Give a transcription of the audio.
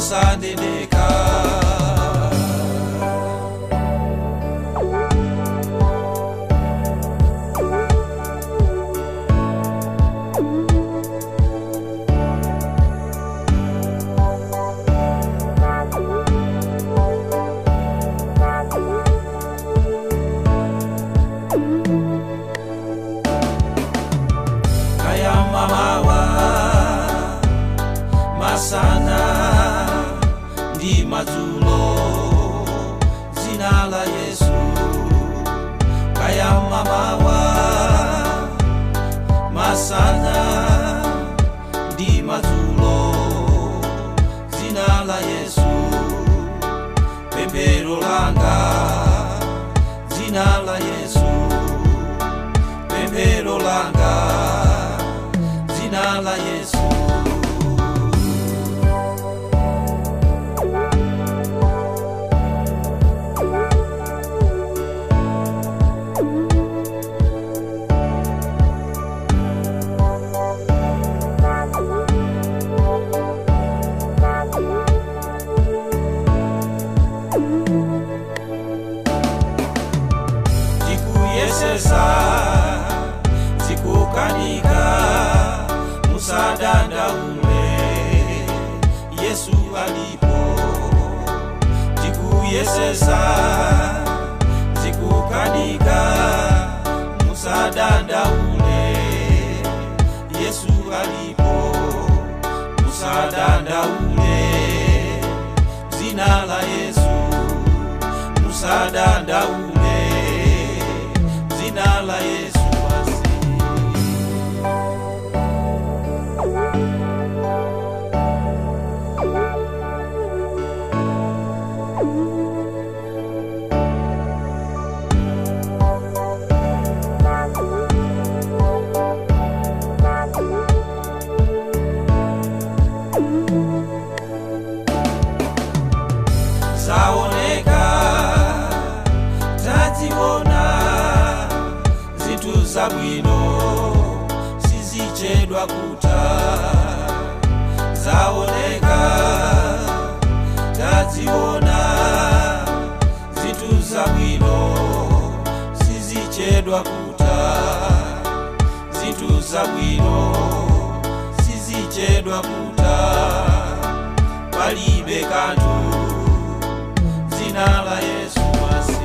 Zosaneneka. Kaya mamawa masana ndi madzulo, dzina la Yesu. Kaya mamawa masana ndi madzulo, dzina la Yesu. Pemphero langa, dzina la Yesu. Pemphero langa, dzina la Yesu. Zikuyesesa zikukanika, musadandaule, Yesu alipo. Zikuyesesa zikukanika, musadandaule, Yesu alipo. Musadandaule, dzina la Yesu. Musadandaule, dzina la Yesu. Basi. Zaoneka, taziona zinthu zabwino sizichedwa kutha. Zaoneka, taziona zinthu zabwino sizichedwa kutha. Zinthu zabwino sizichedwa kutha. Palibe kanthu, dzina la Yesu basi.